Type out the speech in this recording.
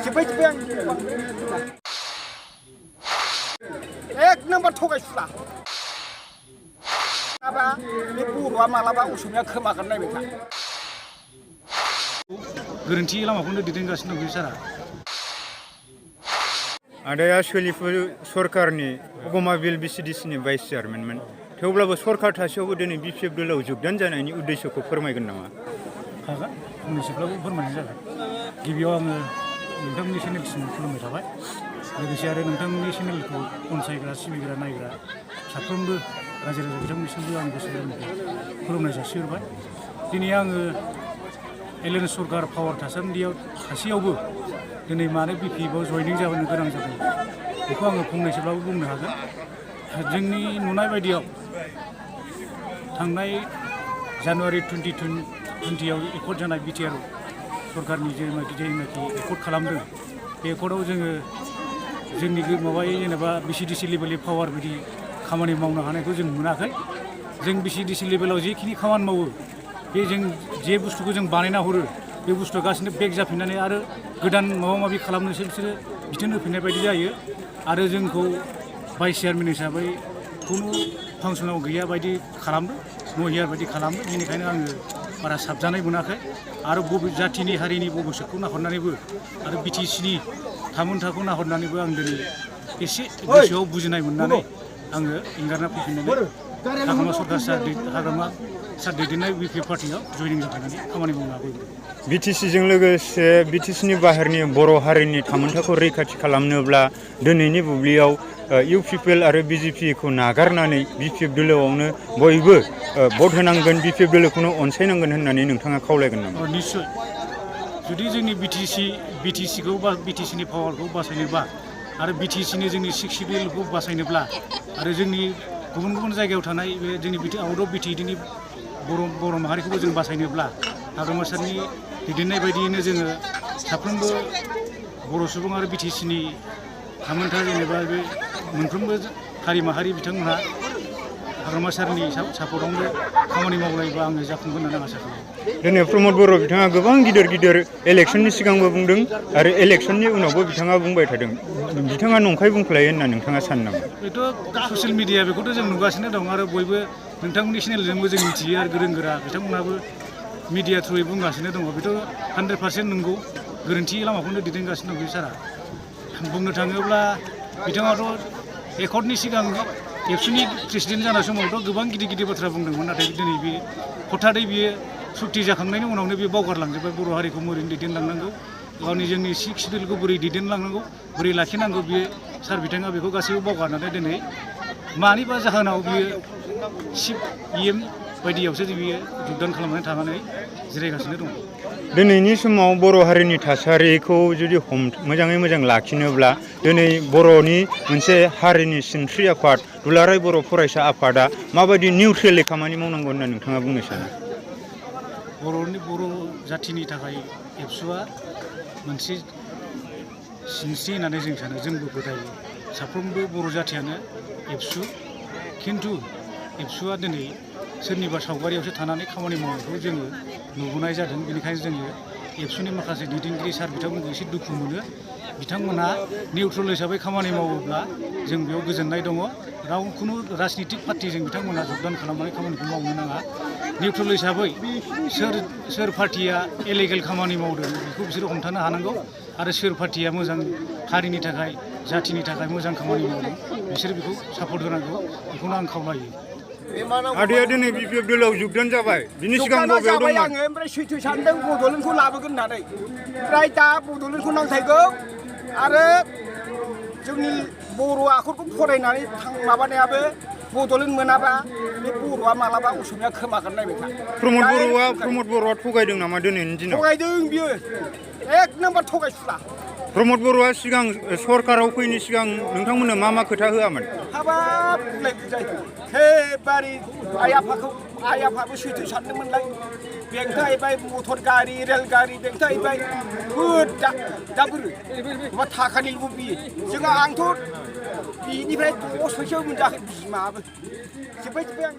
जोब्बाय आं एक नम्बर थगायसुला माबा बे बर'आ मालाबा असमिया खोमागोन नायबाय था गोरोन्थि लामाखौनो दैदेनगासिनो दं बे सारा आदाया सोलिफु सरकारनि अगमा बिल बिसिडिसिनि भाइस चेयारमेनमोन थेवब्लाबो सरकार थासेयावबो दिनै बिपिएफ दलाव जोगदान जानायनि उद्देश्यखौ फोरमायगोन नामा हागोन फंनैसोब्लाबो फोरमायनाय जागोन गिबियाव आङो नोंथांमोननि चेनेलसिम खुलुमबाय थाबाय लोगोसे आरो नोंथांमोननि चेनेलखौ अनसायग्रा सिबिग्रा नायग्रा साफ्रोमबो रायजो राजा बिथांमोननिसिमबो आं गोसो गोरबोनिफ्राय खुलुमनाय जासिहरबाय दिनै आङो एलेन सरकार पावार थासान्दियावबो दिनै मानो बिपिएफआव जयनिं जाबोनो गोनां जादों बेखौ आङो फंनैसोब्लाबो बुंनो हागोन जोंनि नुनाय बायदियाव थांनाय जानुवारि 2020आव एकर्ड जानाय बिटिआर सरकारनि जेनाखि एकर्ड खालामदों बे एकर्डआव जोङो जोंनि माबायै जेनेबा बिसिडिसि लेभेलनि पावार बायदि खामानि मावनो हानायखौ जों मोनाखै जों बिसिडिसि लेभेलाव जेखिनि खामानि मावो बे जों जे बुस्थुखौ जों बानायना हरो बे बुस्थुआ गासिनो बेक जाफिननानै आरो गोदान माबा माबि खालामनोसो बिसोरो बिथोन होफिननाय बायदि जायो आरो जोंखौ भाइस चेयारमेन हिसाबै खुनु फांसनाव गैया बायदि खालामदों नहियार बायदि खालामदों बेनिखायनो आङो बारा साबजानाय मोनाखै आरो बबे जाथिनि हारिनि भबिष्यतखौ नाहरनानैबो आरो बिटिसिनि थामोनथाखौ नाहरनानैबो आं दिनै एसे गोसोआव बुजिनाय मोननानै आङो एंगारना फैफिननानै हाग्रामा सार दैदेननाय बिपिएफ पार्टियाव जयनिं जाफैनानै खामानि मावनो हाबोदों बिटिसिजों लोगोसे बिटिसिनि बाहेरनि बर' हारिनि थामोनथाखौ रैखाथि खालामनोब्ला दिनैनि बुब्लियाव इउ पिपिएल आरो बिजेपिखौ नागारनानै बिपिएफ दोलोआवनो बयबो भट होनांगोन बिपिएफ दोलोखौनो अनसायनांगोन होननानै नोंथाङा खावलायगोन नामा निस्सय जुदि जोंनि बिटिसिखौ बा बिटिसिनि पावारखौ बासायनोबा आरो बिटिसिनि जोंनि 6 सिडिउलखौ बासायनोब्ला आरो जोंनि गुबुन गुबुन जायगायाव थानाय बे जोंनि आउट अफ बिटिडिनि बर' माहारिखौबो जों बासायनोब्ला हाग्रामा सारनि दैदेननाय बायदियैनो जोङो साफ्रोमबो बर' सुबुं आरो बिटिसिनि थामोनथा जेनेबा बे मोनफ्रोमबो हारि माहारि बिथांमोनहा हाग्रामा सारनि सापर्टआवनो खामानि मावलायोबा आङो जाफुंगोन होननानै आसा खालामो दिनै प्रमद बर' बिथाङा गोबां गिदिर इलेक्सननि सिगांबो बुंदों आरो इलेक्सननि उनावबो बिथाङा बुंबाय थादों बिथाङा नंखाय बुंफ्लायो होनना नोंथाङा सानो नामा बेथ' ससियेल मिडिया बेखौथ' जों नुगासिनो दं आरो बयबो नोंथांमोननि चेनेलजोंबो जों मिथियो आरो गोरों गोरा बिथांमोनहाबो मिडिया थ्रुयै बुंगासिनो दङ बेथ' 100% नंगौ गोरोन्थि लामाखौनो दैदेनगासिनो दं बे सारा बुंनो थाङोब्ला बिथाङाथ' एकर्डनि सिगां एबसुनि प्रेसिडेन्ट जानाय समावथ' गोबां गिदिर बाथ्रा बुंदोंमोन नाथाय दिनै बे हथादै बियो सुक्ति जाखांनायनि उनावनो बे बावगारलांजोब्बाय बर' हारिखौ बोरै दैदेनलांनांगौ गावनि जोंनि 6 सिडिउलखौ बोरै दैदेनलांनांगौ बोरै लाखिनांगौ बियो सार बिथाङा बेखौ गासैबो बावगारनानै दिनै मानिबा जाहोनाव बियो CPM बायदियावसो बियो जोगदान खालामनानै थानानै जिरायगासिनो दं दिनैनि समाव बर' हारिनि थासारिखौ जुदि मोजाङै मोजां लाखिनोब्ला दिनै बर'नि मोनसे हारिनि सिनस्रि आफाद दुलाराय बर' फरायसा आफादा माबायदि निउट्रेलै खामानि मावनांगौ होनना नोंथाङा बुंनो सानो बर' जाथिनि थाखाय एबसुआ मोनसे सिनस्रि होननानै जों सानो जोंबो फोथायो साफ्रोमबो बर' जाथियानो एबसु खिन्थु एबसुआ दिनै सोरनिबा सावगारियावसो थानानै खामानि मावनायखौ जोङो नुबोनाय जादों बेनिखायनो जोङो एबसुनि माखासे दैदेनगिरि सार बिथांमोनखौ एसे दुखु मोनो बिथांमोनहा निउट्रेल हिसाबै खामानि मावोब्ला जों बेयाव गोजोननाय दङ खुनु राजनितिक पार्टिजों बिथांमोनहा जोगदान खालामनानै खामानिखौ मावनो नाङा निउट्रेल हिसाबै सोर पार्टिया इलिगेल खामानि मावदों बेखौ बिसोरो हमथानो हानांगौ आरो सोर पार्टिया मोजां हारिनि थाखाय जाथिनि थाखाय मोजां खामानि मावदों बिसोर बेखौ सापर्ट होनांगौ बेखौनो आं खावलायो आदाया दिनै बिपिएफ दोलोआव जोगदान जाबाय बिनि सिगां बबेयाव दंमोन आङो ओमफ्राय सैथो सानदों बड'लेण्डखौ लाबोगोन होननानै ओमफ्राय दा बड'लेण्डखौ नांथायगौ आरो जोंनि बर' आखरखौ फरायनानै माबानायाबो बड'लेण्ड मोनाबा बे बर'आ मालाबा असमिया खोमागोन नायबाय था प्रमद बर'आ थगायदों नामा दिनैनि दिनाव थगायदों बियो एक नम्बर थगायसुला प्रमद बर'आ सिगां सरकाराव फैनो सिगां नोंथांमोननो मा खोथा होआमोन हाबाब बुंलाय बुजाय एखेबारे आइ आफाबो सैथो सानदोंमोनलाय बेंथाहैबाय मटर गारि रेल गारि बेंथाहैबाय दा बोरो मा थाखानि लुबि जोंहा आंथ' बिनिफ्राय 10 फैसाबो मोनजायाखै बिमाबो जोब्बाय आं